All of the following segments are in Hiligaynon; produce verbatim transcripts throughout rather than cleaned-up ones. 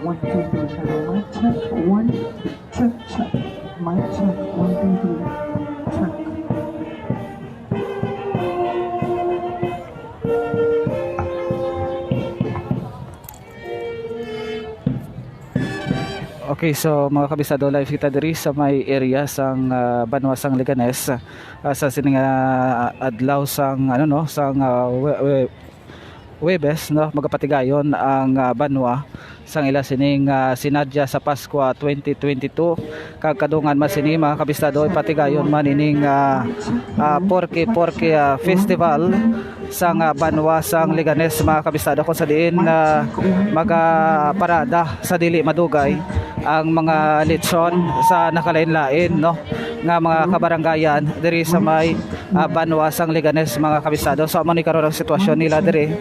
One, two, three, hello, mic check. One, check, check. Mic check. One, two, three. Check. Okay, so mga kabisado, live kita diri sa may area sang ah, banwa sang Leganes, ah, sa sining ah, adlaw sang ano no, sang ah, we- we- Huwebes, no, magapatigayon ang ah, banwa sang ila sining ah, sinadya sa Paskwa twenty twenty-two. Kag kadungan man sini, mga kabisado, ipatigayon man ining ah, ah, Porky Porky ah, Festival sang ah, banwa sang Leganes, mga kabisado, kung sa diin ah, magaparada sa dili madugay ang mga lechon sa nakalain-lain, no, nga mga kabarangayan diri sa may ah, banwa sang Leganes, mga kabisado. So amo ni karon ang sitwasyon nila diri,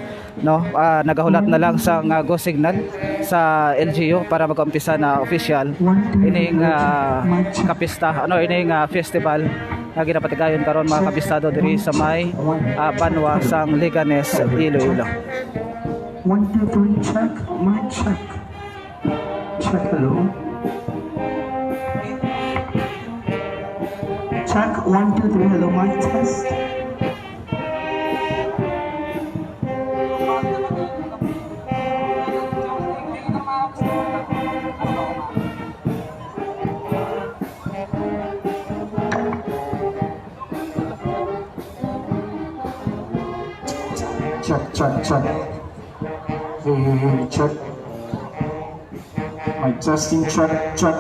no? Ah, nagahulat na lang sang ah, go signal sa L G U para mag-umpisa na official ining ah, kapista, ano, ining ah, festival nga ginapatigayon karon, mga kabisado, diri sa may ah, banwa sang Leganes, Iloilo. One, two, three, check. Mic check. Check, hello. Check, one, two, three, hello, mic test. Check, check, check. Hey, hey, hey, check. Mic testing, check, check.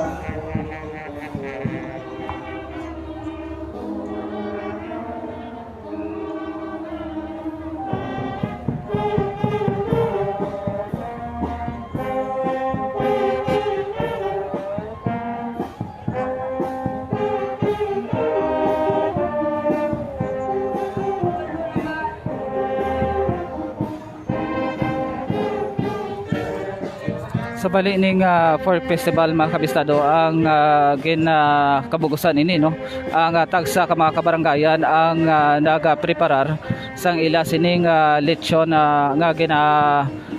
Sa bali ning ah, Pork Festival, mga kabistado, ang ah, gin ah, kabugusan ini, no, ang ah, tagsa ka mga kabarangayan ang ah, nagapreparar sang ila sining ah, lechon ah, nga gina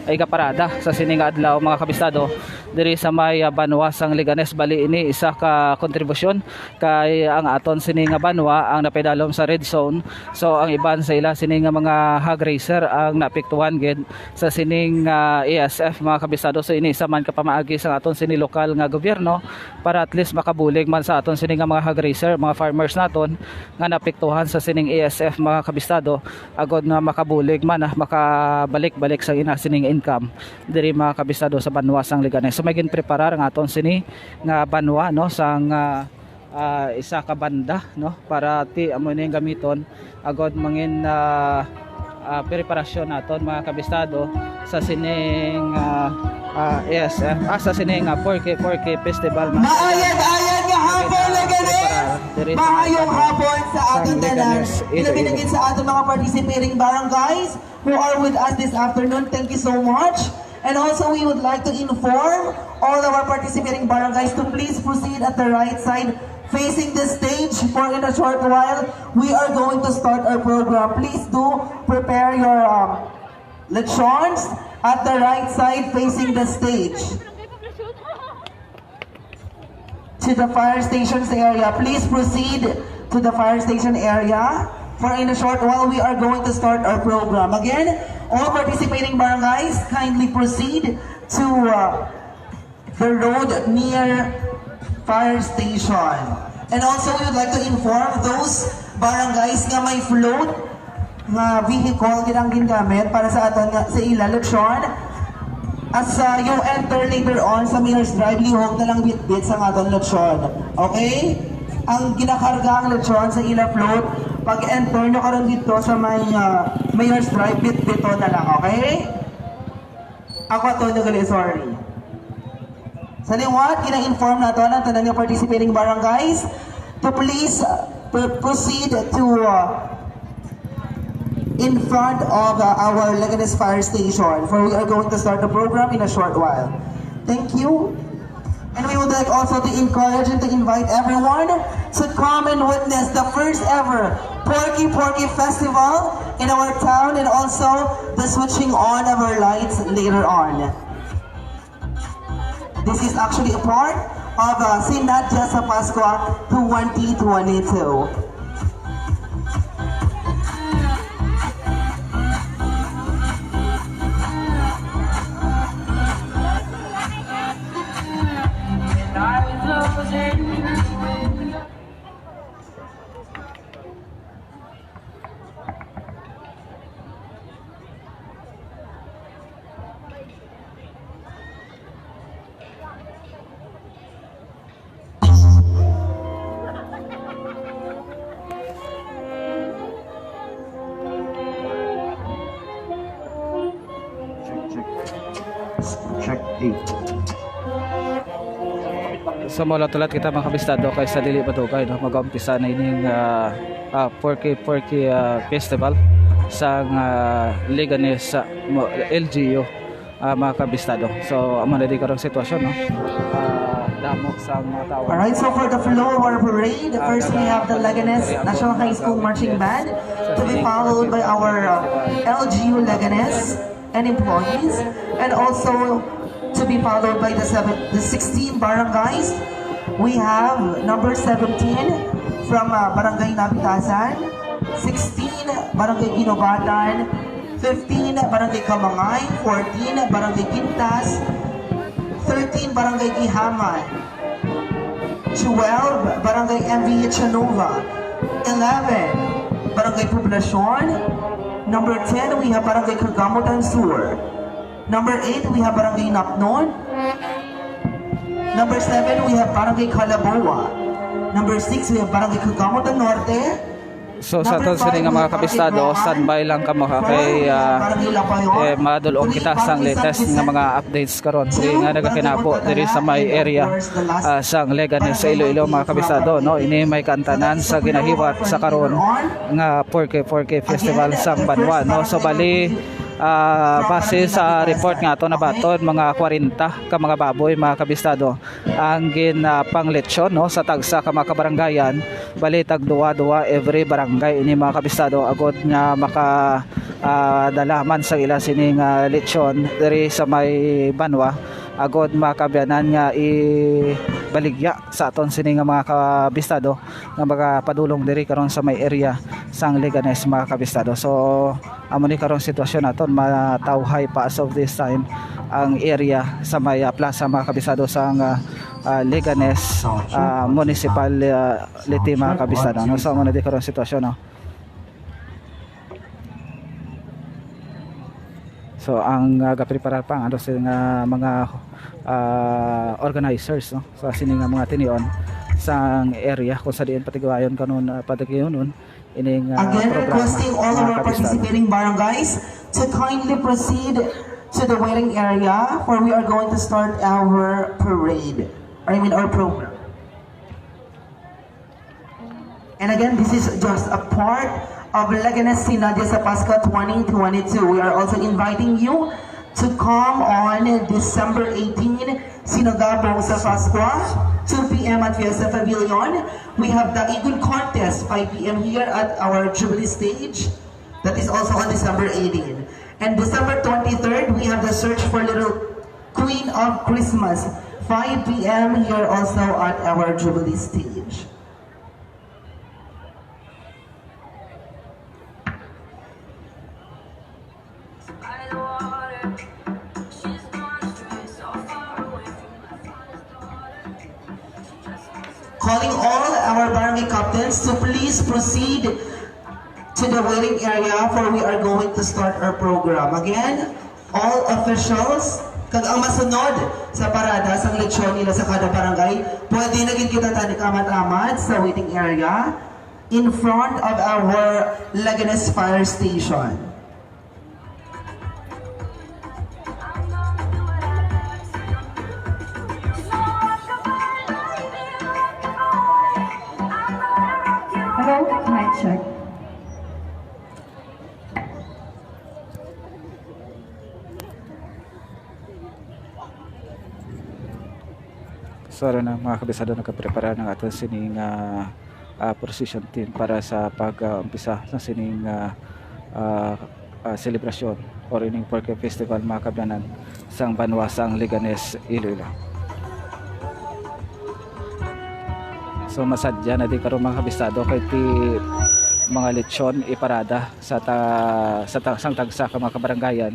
igaparada sa sining adlaw, mga kabistado, diri sa may ah, banwa sang Leganes. Bali ini isa ka kontribusyon kay ang aton sini nga banwa ang napaidalom sa red zone. So ang iban sa ila sini nga mga hog raiser ang naapektuhan gid sa sining ah, A S F, mga kabisado. So ini isa man ka pamaagi sa aton sini lokal nga gobyerno para at least makabulig man sa aton sini nga mga hog raiser, mga farmers naton nga naapektuhan sa sining A S F, mga kabisado, agod nga makabulig man, ah, makabalik-balik sa ina sining income diri, mga kabisado, sa banwa sang Leganes. So may ginpreparar ang aton sini nga banwa, no, sang ah, ah, isa ka banda, no, para ti amo ni gamiton agod mangin ah, ah, preparasyon naton, mga kabistado, sa sining ah, ah, yes, ah, ah, sa sining ah, Porky Porky Festival, mga Maayad-ayad nga hapon, Leganes! Maayong hapon sa aton tanan. Ilabi na gid sa aton mga participating barangays who are with us this afternoon. Thank you so much. And also, we would like to inform all our participating barangays to please proceed at the right side facing the stage, for in a short while, we are going to start our program. Please do prepare your um, lechons at the right side facing the stage. To the fire stations area. Please proceed to the fire station area. For in a short while, we are going to start our program. Again, all participating barangays, kindly proceed to uh, the road near fire station. And also, we would like to inform those barangays nga may float nga vehicle gid ang gingamit para sa aton nga sa ila lechon. As uh, you enter later on sa Mayor's Drive, lihog na lang bitbit sa aton lechon. Okay? Ang ginakarga ang lechon sa ila float, pag enter nyo karon dito sa may uh, Mayor's Drive, bitbito na lang, okay? Ako ato nyo gali, sorry. Sa liwat, gina-inform nato ang tanan nga participating barangays to please uh, proceed to uh, in front of uh, our Leganes Fire Station, for we are going to start the program in a short while. Thank you. And we would like also to encourage and to invite everyone to come and witness the first ever Porky Porky Festival in our town and also the switching on of our lights later on. This is actually a part of uh, Sinadya sa Pascua twenty twenty-two. Check, check. Check eight. So, maulat-ulat kita, mga kabistado, kay sa dili madugay, no, mag-umpisa na ining, ah, ah, Porky Porky, ah, Festival sang, ah, Leganes, ah, mo-, L G U, ah, mga kabistado. So, amo na di karong sitwasyon, no? Ah, damo sang mga tao. Alright, so for the flow of our parade, first we have the Leganes National High School Marching Band, to be followed by our, uh, L G U Leganes and employees, and also to be followed by the seven, the sixteen barangays. We have number seventeen from, uh, Barangay Nabitasan, sixteen Barangay Inobatan, fifteen Barangay Kamangay, fourteen Barangay Quintas, thirteen Barangay Gihaman, twelve, Barangay M V Chanova. Eleven, Barangay Poblacion. Number ten, we have Barangay Kagamutan Sur. Number eight, we have Barangay Napnon. Number seven, we have Barangay Calaboa. Number six, we have Barangay Kagamutan Norte. So, sa aton sini nga mga kabistado, standby lang kamo, ha, kay, ah, eh, madul-ong kita sang latest nga mga updates karon, diri nga nagakinabo diri sa may area, ah, sang Leganes sa Iloilo, mga kabistado, no? Ini may kaantanan sa ginahiwat sa karon nga Porky Porky Festival sang banwa, no? So, bali, ah, base sa report nga ato nabaton, mga kwarenta ka mga baboy, mga kabistado, ang gin, ah, panglechon, no, sa tagsa ka mga kabarangayan. Bali, tag duwa-duwa every barangay ini, mga kabistado, agod nga maka, ah, dala man sa ila sining, ah, lechon diri sa may banwa, agod makabyanan nga ibaligya sa aton sini nga mga kabistado nga magapadulong diri karon sa may area sang Leganes, mga kabistado. So, amo ni karong sitwasyon naton, matawhay pa as of this time ang area sa may, ah, plaza, mga kabistado, sang, ah, ah, Leganes, ah, Municipality, mga kabistado, no? So, amo na di karong sitwasyon, no? So, ang, ah, gapreparar pa ang, ano, sila nga mga, ah, organizers, no, sa sini nga mga tinion sang area kung sa diin patigayon kanon, ah, patigayonon ining, ah, Again, programa, requesting all of mga our kabistado. Participating barangays to kindly proceed to the waiting area where we are going to start our parade, or I mean our program. And again, this is just a part of Leganes Sinadya sa Pascua twenty twenty-two. We are also inviting you to come on December eighteen, Sinugapong sa Pascua, two p.m. at Fiesta Pavilion. We have the Igon Contest, five p.m. here at our Jubilee Stage. That is also on December eighteen. And December twenty-third, we have the Search for Little Queen of Christmas, five p.m. here also at our Jubilee Stage. Calling all our barangay captains to please proceed to the waiting area, for we are going to start our program. Again, all officials, kag ang masunod sa parada sang lechon nila sa kada barangay, pwede na gid kita tani kaamat-amat sa waiting area in front of our Leganes Fire Station. Hello, mic check. So, ano na, mga kabisado, nagkaprepara na aton sining, ah, ah, procession team para sa pag, ah, umpisa sa sining, ah, ah, ah, selebrasyon or ining Porky Festival, mga kabyanan, sang banwa sang Leganes, Iloilo. So, masadya na di karon, mga kabistado, kay ti mga lechon iparada sa ta-, sa ta-, sang tagsa ka mga kabarangayan,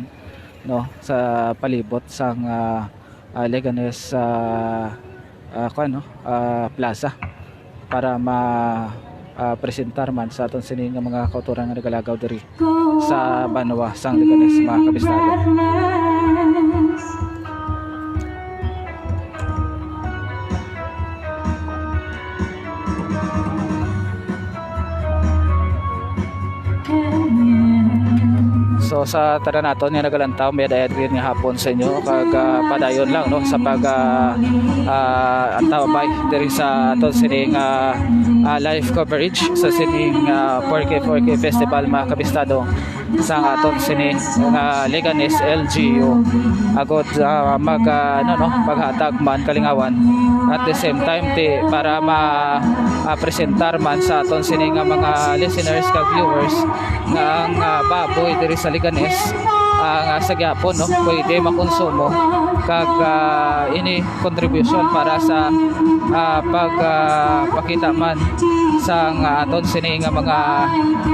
no, sa palibot sang, ah, ah, Leganes, ah, ah, kuwan, no, ah, Plaza para ma, ah, presentar man sa aton sini nga mga kautoran nga nagalagaw diri sa banwa sang Leganes, mga kabistado. So, sa tanan naton nga nagalantaw, may adayad gid nga hapon sa inyo, kag, ah, padayon lang, no, sa pag, ah, ah, antabay diri sa aton sining, ah, ah, live coverage sa sining, ah, Forky Forky Festival, mga kabistado, sa aton sini nga Leganes L G U. Agod, ah, mag, ah, ano, no, maghatag man kalingawan. At the same time, ti, para ma, ah, presentar man sa aton sini nga mga listeners kag viewers nga ang, ah, baboy diri sa Leganes, ah, nga sa gyapon, no, pwede makonsumo kag, ah, ini kontribusyon para sa, ah, pag, ah, pakita man sang, ah, aton sini nga mga,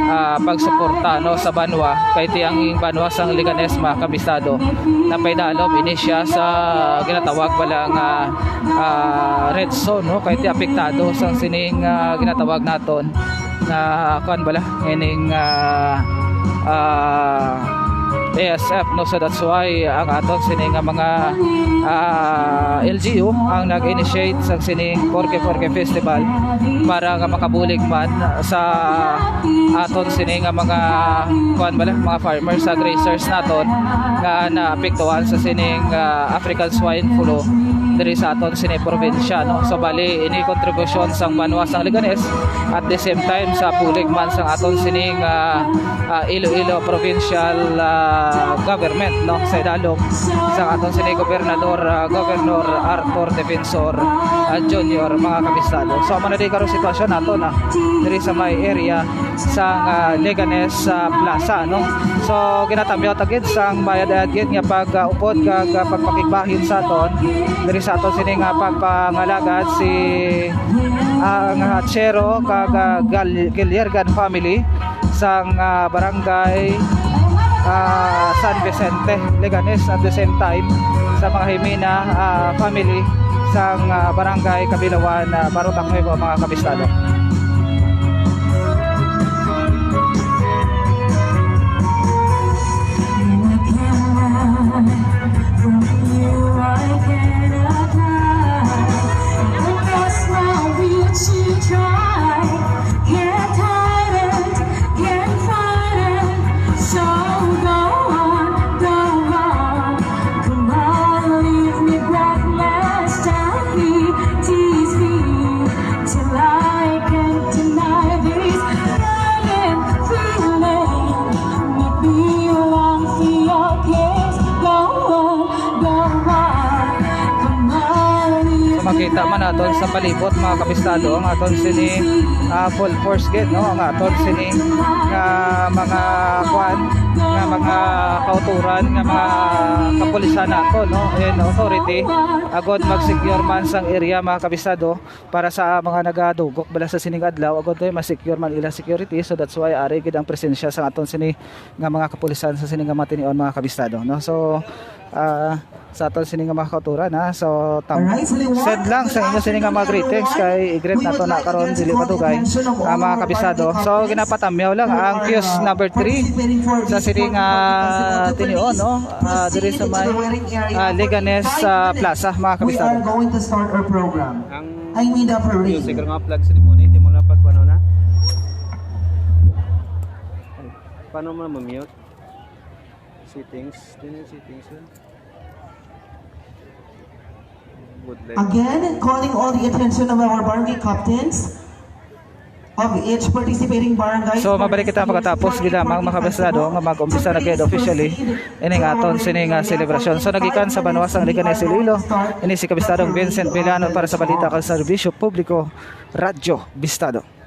ah, pagsuporta, no, sa banwa, kay ti ang banwa sang Leganes, mga kabistado, napaidalom ini siya sa ginatawag bala nga, ah, red zone, no, kay ti apektado sang sining, ah, ginatawag naton na, kuan bala, ining, ah, ah, A S F, no? So that's why ang aton sini nga mga, ah, L G U ang nag-initiate sa sining Forky Forky Festival para nga makabulig man sa aton sini nga mga, kuan bala, mga farmers, sa grazers naton nga naapektuhan sa sining, ah, African swine flu diri sa aton sini probinsya, no? So bali, ini kontribusyon sang banwa sang Leganes, at the same time sa bulig man sang aton sining, ah, ah, Iloilo Provincial, ah, Government, no, sa idalom sang aton sini Gobernador, ah, Governor Arthur Defensor, ah, Junior, mga kabistado. So, amo na di karon sitwasyon nato na diri sa may area sang, ah, Leganes, ah, Plaza, no. So, ginatamyaw ta gid sang mayad-ayad gid nga pag, ah, upod kag, ah, pagpakigbahin sa aton diri sa aton sini nga pagpangalagad si, ah, ang Hachero kag, ah, Gal-, Giliergan family sang, ah, barangay, ah, San Vicente, Leganes, at the same time sa mga Jimena, ah, family sang, ah, barangay Cabilawan, ah, Barotac Nuevo, mga kabistado. From you I cannot hide. Past my reach, you try. Can't hide it, can't fight it. So go on, go on. Come on, leave me breathless. Tell me, tease me, till I can't deny this burning feeling. Maybe long for your kiss. Go on, go on. Come on, leave So, makita man naton sa palibot, mga kabistado, ang aton sini, ah, full force gid, no? Ang aton sini nga mga kuan, nga mga kauturan, nga mga kapulisan nato, no? And authority, agod mag-secure man sang area, mga kabistado, para sa mga nagadugok bala sa sining adlaw, agod, eh, ma-secure man ila security. So that's why ari gid ang presensya sa aton sini nga mga kapulisan sa sini nga mga tinion, mga kabistado, no? So, ah, sa aton sini nga mga kauturan, ha. So, tam-, Alright, so they want send lang sa inyo sini nga mga greetings kay i-greet nato na karon, dili pa dugay, ah, mga kabisado. So, ginapatamyaw lang ang queues number three sa sini nga tinion, no? Ah, diri sa may, ah, Leganes, ah, Plaza, mga kabisado. We are going to start our program. Ang I need a parade. Music nga flag ceremony, di mo na pagpano na. Paano mo na ma-mute? Settings. Din yung settings yun. Good light. Again, calling all the attention of our barangay captains of each participating barangay. So, mabalik kita pagkatapos gid lamang, mga kabisado, nga mag-umpisa na gid officially ining aton sini nga selebrasyon. So, nagikan sa banwa sang Leganes, Iloilo, ini si Kabistadong Vincent Villano para sa balita kag serbisyo publiko, Radyo Bistado.